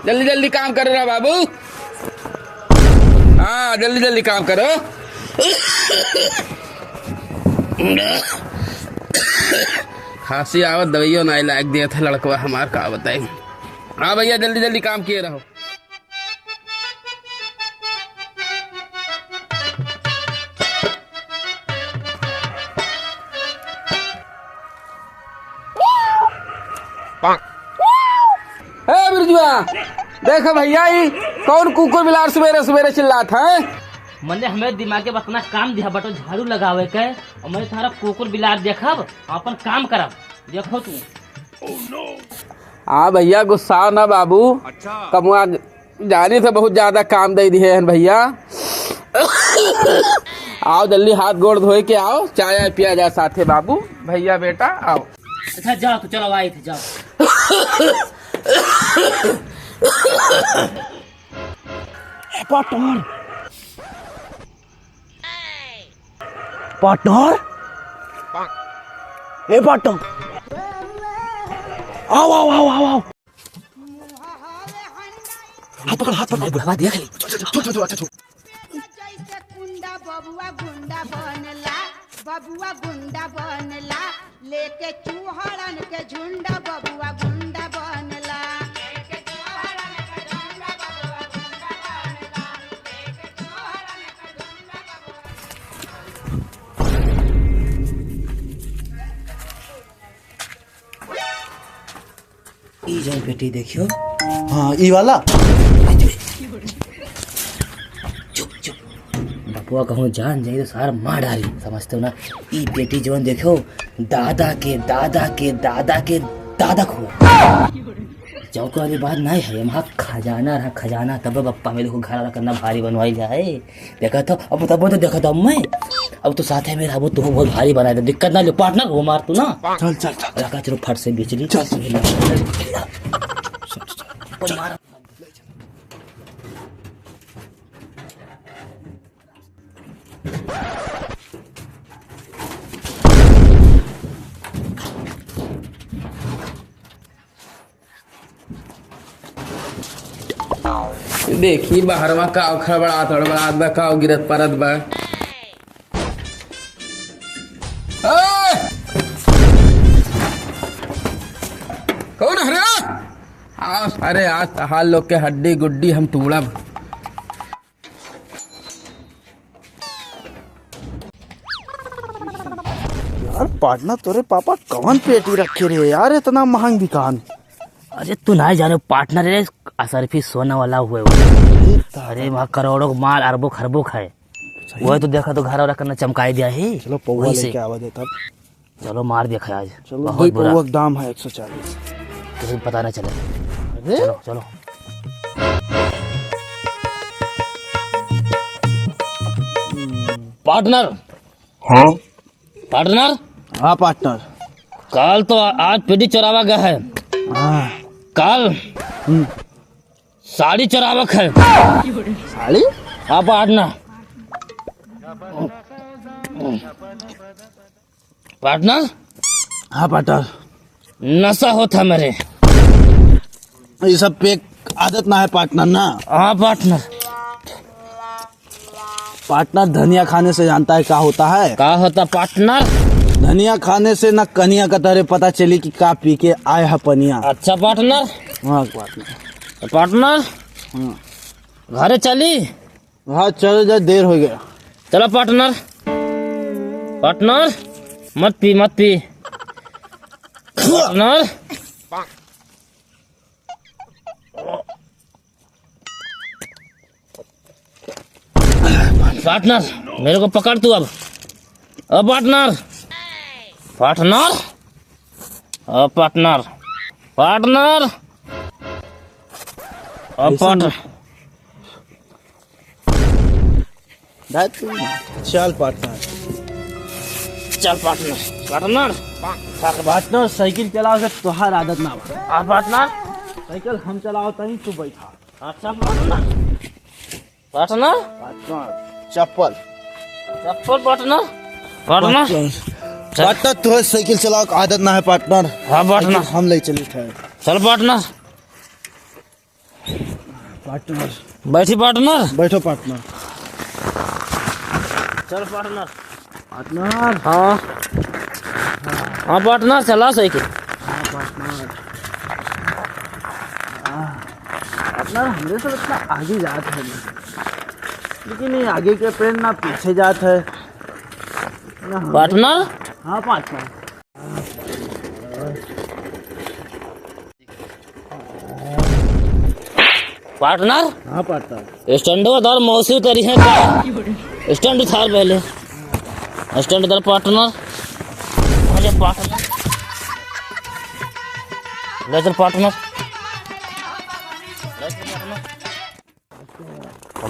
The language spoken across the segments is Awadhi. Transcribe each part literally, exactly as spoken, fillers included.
जल्दी जल्दी काम करो रे बाबू। हाँ, जल्दी जल्दी काम करो। खांसी आवत, दवाइयो नाहीं लायक देत है लड़कवा हमार, का बताई। हाँ भइया, जल्दी जल्दी काम किए रहो। ए बिरजुआ, देख भइया, ई कौन कुकुर बिलार सुबेरे सुबेरे चिल्लात है? मने हमें दिमागे बतना काम दिया बटो झाड़ू लगावे के, और मने थारा कुकुर बिलार देखब, अपन काम करब। देखो तू। हाँ भइया, गुस्सा ना बाबू। अच्छा। कमुआ जानी से बहुत ज्यादा काम दे दिए हैं भइया। आओ जल्दी हाथ गोड़ धोए के आओ, चाय आय पिया जाए साथे बाबू, भइया बेटा आओ। अच्छा जाओ तो चलो, आई थे जाओ। ए पार्टनर, पार्टनर, ए पार्टनर, आओ आओ आओ आओ आओ। हाथ पकड़, हाथ पकड़। बुढ़वा देख ले। चल, चल, चल, चल, चल, अच्छा, चल। जैसे कुंडा बबुआ गुंडा बनला, बबुआ गुंडा बनला, लेके चूहड़न के झुंडा बबुआ गुंडा बनला। ई जौन पेटी देखियो। हाँ, ई वाला। चुप, चुप। बपुआ कहूँ जान जाई तो सार मार डारी, समझते हो ना? ई पेटी जौन देखियो, दादा के, दादा के, दादा के, दादा को। चौक वाली बात नहीं है, वहाँ खजाना रहा, खजाना, तब बप्पा मेरे को घर वाला करना भारी बनवाई जाए। देखा था, अब तब तो देखा था मैं। अब तो साथे में रहबो, तू बहुत भारी बनाए दे, दिक्कत ना ले, पार्टनर हो मार तू ना। चल, चल, चल। रखा चलो फट से बिजली। चल, चल। कोई मार। देखी बाहरवा काव खड़बड़ात हड़बड़ात बा, काव गिरत परत बा। ए! कौन है रे? आ, अरे आज तहार लोग के हड्डी गुड्डी हम तोड़ब। यार पार्टनर, तोरे पापा कवन पेटी रखे रहे यार, इतना महंग दुकान। अरे तू नाहीं जाने पार्टनर रे, असरफी सोना वाला हुए वो। अरे वहाँ करोड़ों क माल, अरबों खरबों क है। सही। वही तो देखा तो घर वाला करना चमकाई दिया है। चलो पौवा वही से। लेके आवा दे तब। चलो मार दिया खाए आज। चलो, बहुत दो बुरा। पौवा के दाम है एक सौ चालीस। किसी को पता ना चले। अरे? चलो, चलो। पार्टनर। हाँ? पार्टनर? हाँ, पार्टनर। काल तो आ-, आज पेटी चोरावा गया है। हाँ। काल हम्म। साड़ी चोरावक है। साड़ी? हाँ, पार्टनर। पार्टनर? हाँ, पार्टनर। नशा होत है मेरे। ये सब पे आदत ना है, पार्टनर, ना। हाँ, पार्टनर। पार्टनर, धनिया खाने से जानता है क्या होता है? का होता, पार्टनर? धनिया खाने से ना कनिया का तरे पता चली कि का पी के आए है पनिया। अच्छा, पार्टनर। हाँ, पार्टनर। पार्टनर, हाँ। घरे चली? हाँ, चलो जा, देर हो गया। चलो पार्टनर, पार्टनर, मत पी, मत पी। पार्टनर, पार्टनर, मेरे को पकड़ तू अब। ओ पार्टनर, पार्टनर, ओ पार्टनर, पार्टनर, ओ ऐसे पार्टनर। चल पार्टनर। चल पार्टनर, पार्टनर। पार्टनर, साइकिल चलावे के तोहार आदत ना बा। आ पार्टनर। साइकिल हम चलावत हई, तू बैठा। अच्छा पार्टनर। पार्टनर। पार्टनर, चप्पल। चप्पल पार्टनर। पार्टनर। पार्टनर। चल। पार्टनर, तोहरे साइकिल चलावे के आदत ना है पार्टनर। हाँ पार्टनर। साइकिल हम ले चली थे। चल पार्टनर। पार्टनर। बैठी पार्टनर। बैठो पार्टनर। चल पार्टनर। पार्टनर। हाँ। हाँ पार्टनर, चला साइकिल। हाँ पार्टनर। हाँ। पार्टनर, हमरे सब इतना आगे जात है, लेकिन ये आगे के पेड़ ना पीछे जात है ना हम। पार्टनर। हाँ पार्टनर। पार्टनर। हाँ पार्टनर। स्टैंड उतार, मौसी उतरी है का? स्टैंड उतार पहले। स्टैंड उतार पार्टनर। अरे पार्टनर। ले चल पार्टनर। ले चल पार्टनर।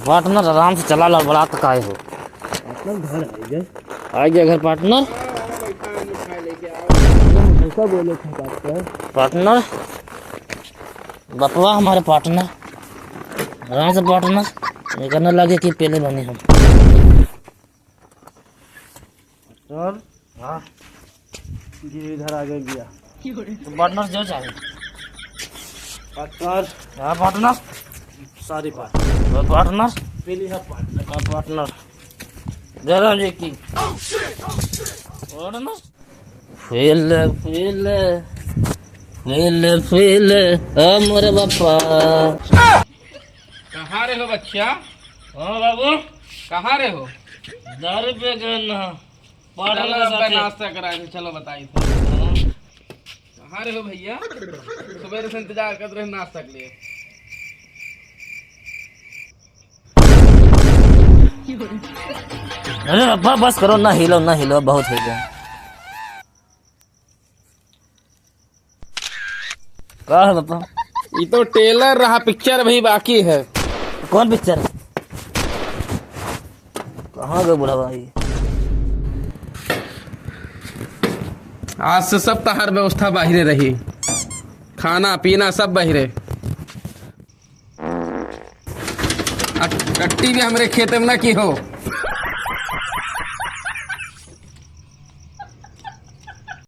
पार्टनर, आराम से चला, लड़बड़ात काहे हो? पार्टनर, घर आ गए। आ गया घर पार्टनर। कैसा बोले थे पार्टनर? पार्टनर, बपवा हमारे पार्टनर। आराम से पार्टनर, ये करने लगे कि पहले बने हम। सर। हाँ। ये इधर आ गया गया। तो पार्टनर जो चाहे। पार्टनर। हाँ पार्टनर। Sorry partner. हाँ पार्टनर। पहले हाँ पार्टनर। हाँ पार्टनर। जयराम जी की। Partner. Fail, fail, fail, fail, ओ मोरे बापा। कहाँ रहे हो बच्चा? हाँ बाबू। कहाँ रहे हो? दारू पे गए ना। पार्टनर चलो, के अब साथे। नाश्ता कराए थे, चलो बताई थे। हाँ। कहाँ रहे हो भैया? सुबह से इंतजार करत रहे नाश्ता के लिए। अरे अब्बा, बस करो, ना हिलो, ना हिलो, बहुत हो गया। का है पापा? ये तो ट्रेलर रहा, पिक्चर अभी बाकी है। कौन पिक्चर? कहाँ गए बुढ़वा ये? आज से सब तहार व्यवस्था बाहरे रही, खाना पीना सब बाहरे। आ टट्टी भी हमरे खेते में ना की हो।